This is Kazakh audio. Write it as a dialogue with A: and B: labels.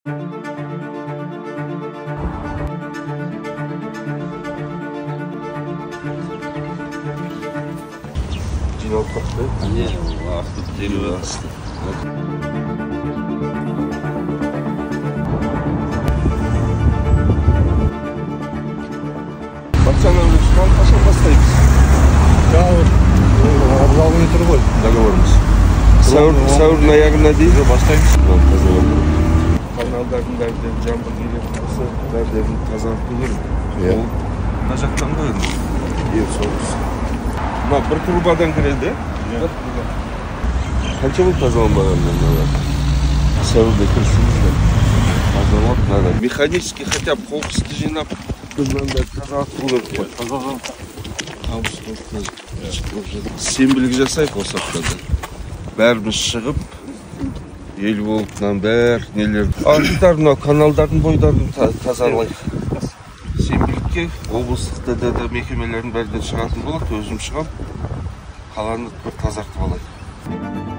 A: Жиналып қалыпты.
B: Не, ақтып теліп асты.
A: Вакцинаны қашан бастаймыз?
C: Обжалование тұр ғой, договорымыз.
A: Сәуірдің аяғына дейін
C: бастаймыз.
A: Каналдардың бәрден жаңбыр келетін болса, бәрдерін тазарту керек.
C: Иә.
A: Ол мына жақтан ғой енді. Иә, соғыс. Мына бір трубадан кіреді,
C: Иә.
A: Бір труба. Қанша болды тазаланбаған мыналар? Сәуірде кірісіміз бе? Тазалап надо. Механически хотя бы қоқысты жинап, мынандай тазарту керек қой. Қамыс. Сенбілік жасайық осы аптада. Бәріміз шығып, ел болып мынаның бәрі нелер. Арықтар, мынау каналдардың бойларын тазалайық. Сенбілікке облыстық ДДД мекемелерінің бәрінен шығатын болады, өзім шығам. Қаланы бір тазартып алайық.